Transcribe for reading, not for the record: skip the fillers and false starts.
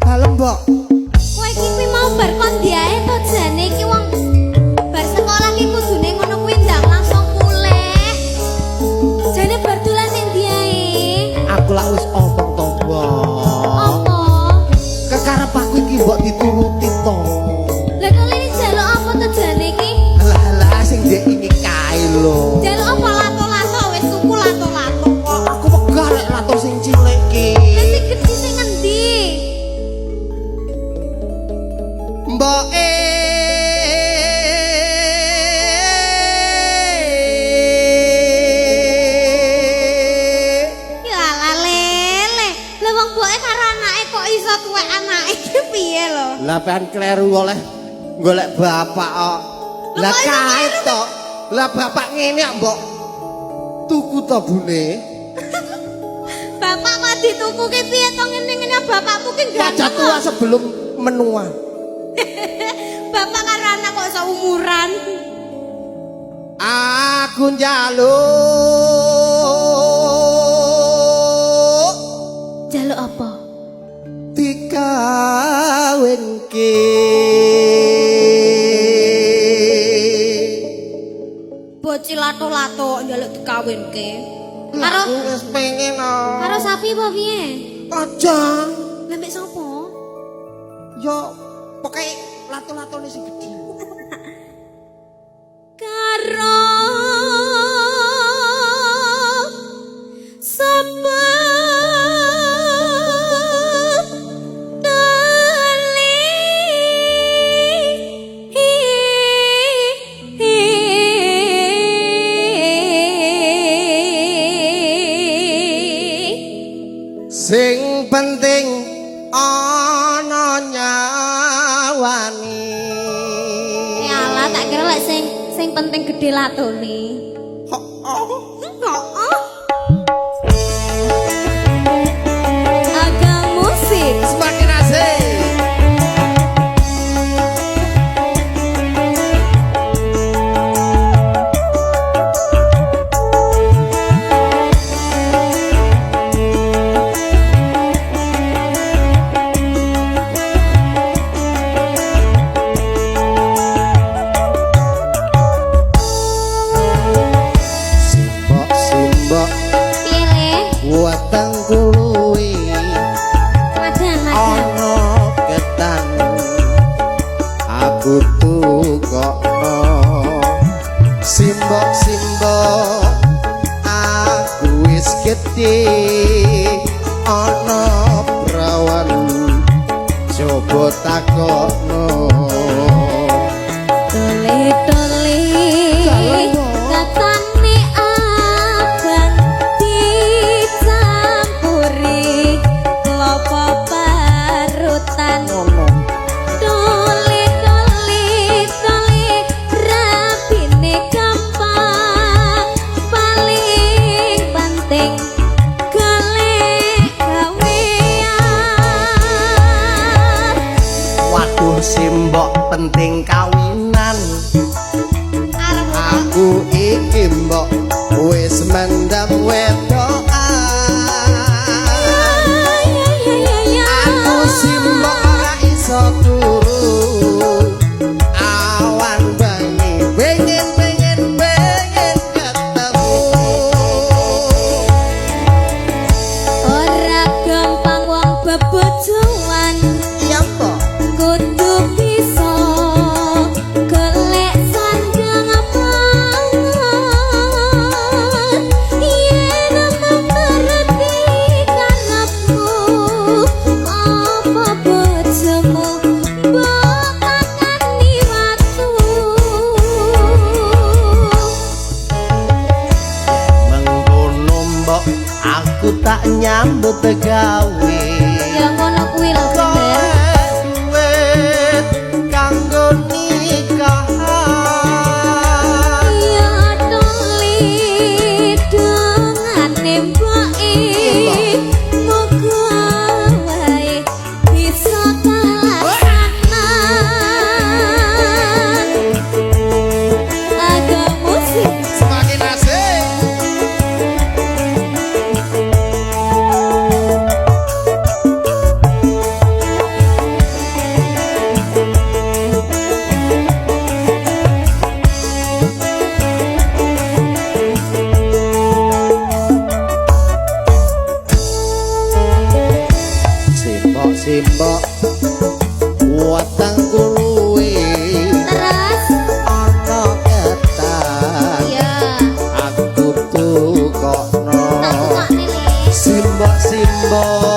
Dalem, Mbok. Kowe iki kuwi mau bar kon diae to jane iki wong bar sekolah ki kudune ngono kuwi ndang langsung mulih. Jane bar dolan ning ndi ae? Aku lak wis omong to, Mbok. Apa? Kekarep aku iki mbok dituruti to. Lah kok lene njaluk apa to jane iki? Halah halah sing ndek iki kae lho. Njaluk apa lato-lato wis tuku lato-lato kok. Aku wegah rek lato sing cilik ki. Lah sing gedhi sing ngendi? Mbok Ya ala lele. Lah wong mboke karo anake kok iso tuwek anake iki piye lho? Lah pengen kleru oleh golek bapak kok. Lah Lah kok iso kae to. Lah bapak ngene kok mbok tuku to bune. Bapak kok dituku ki piye to ngene-ngene bapakmu ki Wajah ganteng. tua kok. sebelum menua. Bapak karo anak kok iso umuran. Aku njaluk Jaluk apa? dikawinke. Bocil lato-lato njaluk dikawinke. Lah Karo aku wis pengen oh. karo sapi apa piye? Aja. Lah mek sapa? Yo pokoke lato-latone sing gedhe. Karo sapa tali Sing penting ana nyawane. Ya Allah, tak kira lek sing sing penting gedhe latone. Oh, Heeh. Agak musik. Semakin asik. Simbok, simbok, Piye le? weteng kuluwi Madan, madan. ana ketan aku tukokno. Simbok, simbok, aku wis gedhe ana prawan coba takokno. Tole-tole katane abang dicampuri klopo parutan. Ngono. Tole-tole tole rabine gampang paling penting golek gawean. Waduh simbok penting kawinan. Arep Aku iki mbok wis mendem wedokan. Aku simbok ora iso turu awan bengi pengen pengen pengen ketemu. Ora gampang wong bebojoan Iya mbok. kudu bisa golek sandang pangan yen ngerti karepmu apa bojomu mbok pakani watu. Mengkono mbok aku tak nyambut gawe. Ya ngono kuwi lho bener. Golek duwe Simbok wetengku luwe Terus? Ana ketan. Iya. Aku tukokno. Tak tukokne, Le. Simbok simbok.